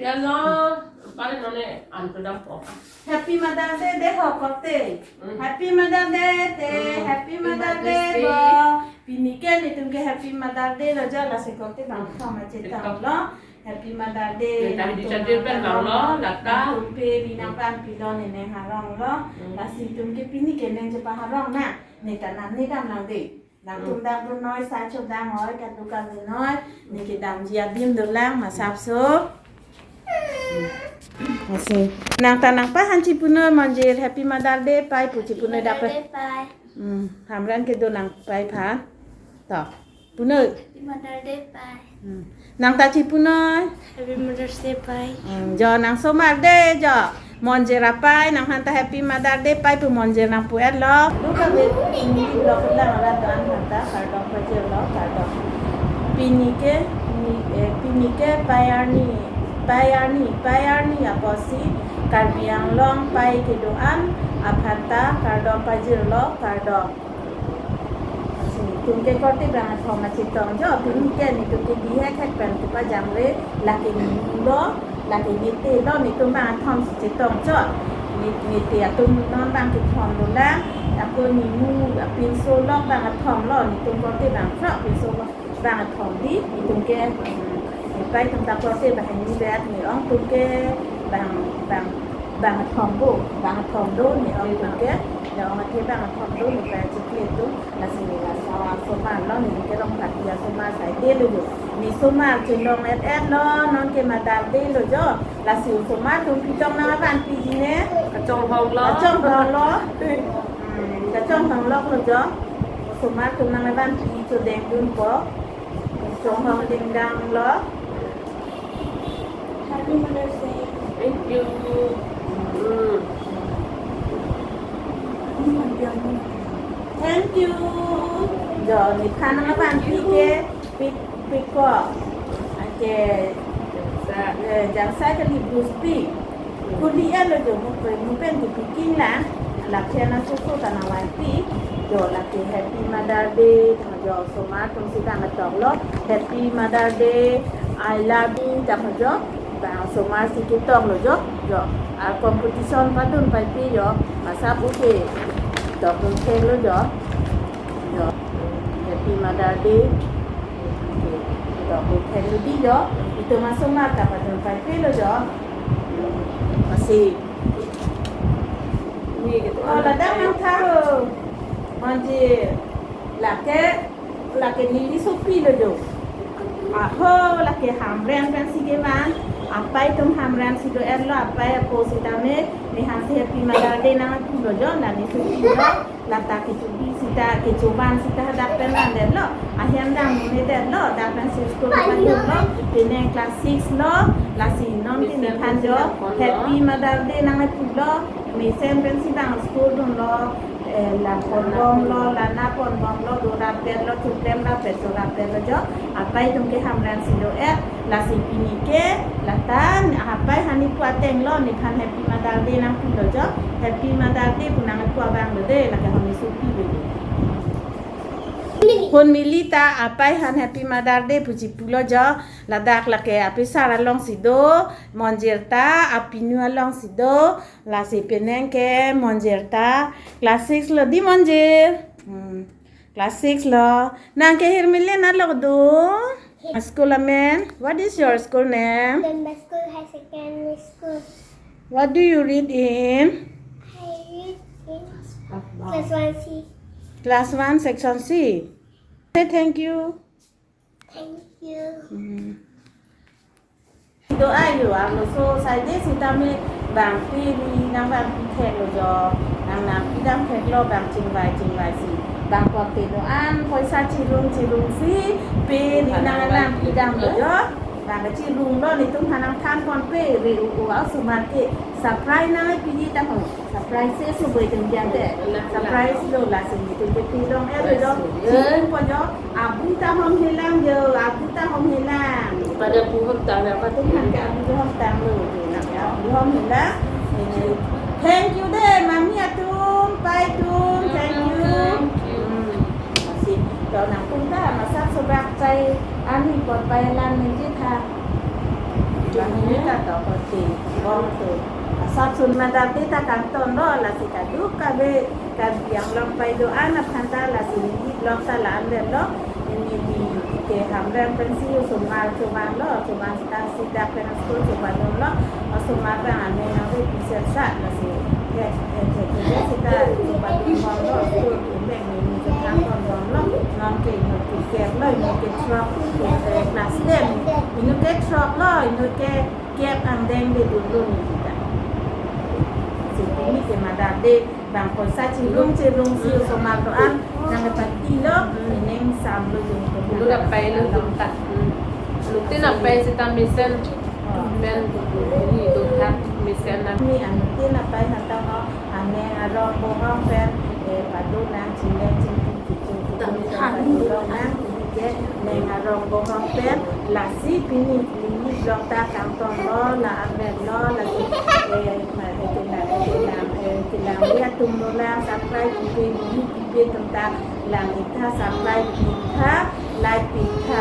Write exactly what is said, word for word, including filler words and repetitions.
Hello, pare none antu dam po. Happy Mother's Day de ho kokte. Hmm. Happy Mother's Day te, hmm, Happy Mother's Day bo. Pini ke netum ke Happy Mother's Day lo jo, lasi kokte bang, hmm, thom ma chetong lo. Happy Mother's Day. Neta nangtum di chadir pen bang lo, lata. Nangtum pe ri nangpanpilo, ne neng arong lo. Hmm. Lasi itum ke pini ke neng chepa arong na. Neta nam ne dam lang de. Nangtum, hmm, dam dun noi, sa chodang noi, kadu kadu noi, ne kedamji adim dolang, masap so. Lasi. Nang ta nangpei aphan chipunoi Monjir, Happy Mother's Day pei pu chipunoi. Happy Mother's Day pei. Hmm, Hamren kedo nangpei aphan. To. Punoi. Happy Mother's Day pei. Hmm. Nang ta chipunoi. Happy Mother's Day pei. Hmm, jo nang somar de jo. Monjir apei nangphan ta Happy Mother's Day pei pu Monjir nangpu-et lo. Duka be ini blog lang rat an aphan ta kardom pajir lo, kardom. Pini ke ni, eh, pini ke pei arni, pei arni, pei arni apotsi Karbi Anglong pei kedo-an aphan ta kardom pajir lo, kardom. Lasi itum ke korte bang athom ma chetong jo, pini ke netum ke bihek hek pen kepajangre, lake nimu lo, lake nete lo, netum bang athom si chetong jo. Ne-, nete atum non bang kethom dolang, ako nimu, pinso lok bang athom lo, netum korte bang throk pinso bang athom di, itum ke, hmm, pei atum ta korte bang hini bet ne ong atum ke bang, bang, bang athom bo, bang athom do ne ong atum ke, ne ong athe bang athom do ne pei chikle atum. Lasi ne laso asomar lo, ne ke Rongphar api asomar saide lo jo. Ne somar chelong et et lo, non ke Mother's Day lo jo. Lasi osomar atum pi tong nangvanpiji ne? Kachonghong lo. Kachonghong lo. Hmm, kachonghong lo lo jo. Osomar atum nangvanpi chodeng dunpo. Kachonghong dingdang lo. Happy Mother's Day. Thank you. Hmm. Thank you. Jo, nephan nangvanpi ke pik, pikok. Anke, eh, jangsa kali bus pi. Kuli-et lo jo, mu pen, mu pen ke piking lang. Lake na soso ta nangvanpi. Jo, lake Happy Mother's Day. Jo, osomar atum si bang atok lo, Happy Mother's Day, I love you, jam jo, bang osomar si ketok lo jo, jo, ar competition padun paipi jo, masa buke, tok dun thek lo jo, jo, Happy Mother's Day, tok dun thek lo di jo, itum asomar ta padun paipi lo jo, masih. Ni gitu. Oh, ladak nangthan lo. Monjir. Lake, lake neli sopi lo jo. Aho, lake Hamren pensi kevan. Apei atum Hamren si do-et lo, apei apo sitame, nephan si Happy Mother's Day nangpu lo jo, la ne sopi lo. Lata kechobi sita, kechoban sita hadak pen vandet lo. Ahem dang mune det lo, dak pen si school padun lo. Pine class six lo, lasi non ke nephan jo Happy Mother's Day nangpu lo. Mesen pensi bang school dun lo, eh, lam ponbom lo, lana ponbom lo, do rapet lo, choklem rapet, cho rapet lo jo. Apei atum ke Hamren si do-et, lasi pini ke, lata, apei aphan ne pu ateng lo, nephan Happy Mother's Day nangpu lo jo. Happy Mother's Day pu nangpu abang lo de, lake honi sopi lo de. Pon mili ta apei aphan Happy Mother's Day pu chipu lo jo, ladak lake apisar along si do, Monjir ta apinu along si do, lasi penang ke Monjir ta class six lo di Monjir. Hmm. Class six lo. Nang ke hirmile na lo do? School amen. What is your school name? Don Bosco High Secondary School. What do you read in? I read in class one C. Class one, section C. Say thank you. Thank you. Hmm. Do-an jo, arloso saide sitame bang pini nangvanpi thek lo jo, nang nangpi dam thek lo bang chingvai chingvai si. Bang pon te do-an poisa chirung chirung si, pini nang nangpi dam lo jo, bang chirung lo netum aphan nangthan ponpe, re u u asomar ke, surprise nangpiji ta ho. Surprise se suboi tum jam de. Surprise lo lasi netum ke pilong-et lo jo. Chirung po jo. Abu ta hom helang jo. Abu ta hom helang. Pada bu hom tang ya, pada bu hom tang lo. Abu hom helang. Thank you de, mami atum, pai atum. Thank you. Thank you. Hmm. Masih. Kalau nangtum ta masak sobak chai ani pot pai lan menjit ha. Bang ini ta to kote bong to. Asap sun Mother Day ta kangton lo, lasi kadokave Karbi Anglong pei do-an aphan ta lasi neli vlog ta la-an det lo. Neli ke Hamren pensi osomar chobang lo, chobang ta sida pen school chobang lo. Osomar ta ane nang ve pisa sa lasi. Ya, ya, ya, ya, sita chobang lo, school ke bang neli chobang lo. Non ke inut ke kep lo, inut ke throk, eh, class ten. Inut ke throk lo, inut ke kep angdeng de dun lo neli ta. Si pini ke Mother Day, bang poisa chirung chirung si osomar do-an nang pati lo, ining sam lo jung to. Lu da pai lo jung ta. Lu tin a pai sita mesen. Men ini do tha mesen na. Ni an tin a pai na ta no, ane arong bohong pen, eh, padu nang chileng chingki kiching kiching pen padu nang, ini ke neng arong bohong pen, lasi pini neli vlog ta kangton lo, la-an det lo, lasi, eh, ma, eh, kelang, eh, kelang, eh, kelang, ya tum lo lang, subscribe, pipe, neli pipe tum ta, lang ik tha, subscribe ik tha, like ik tha.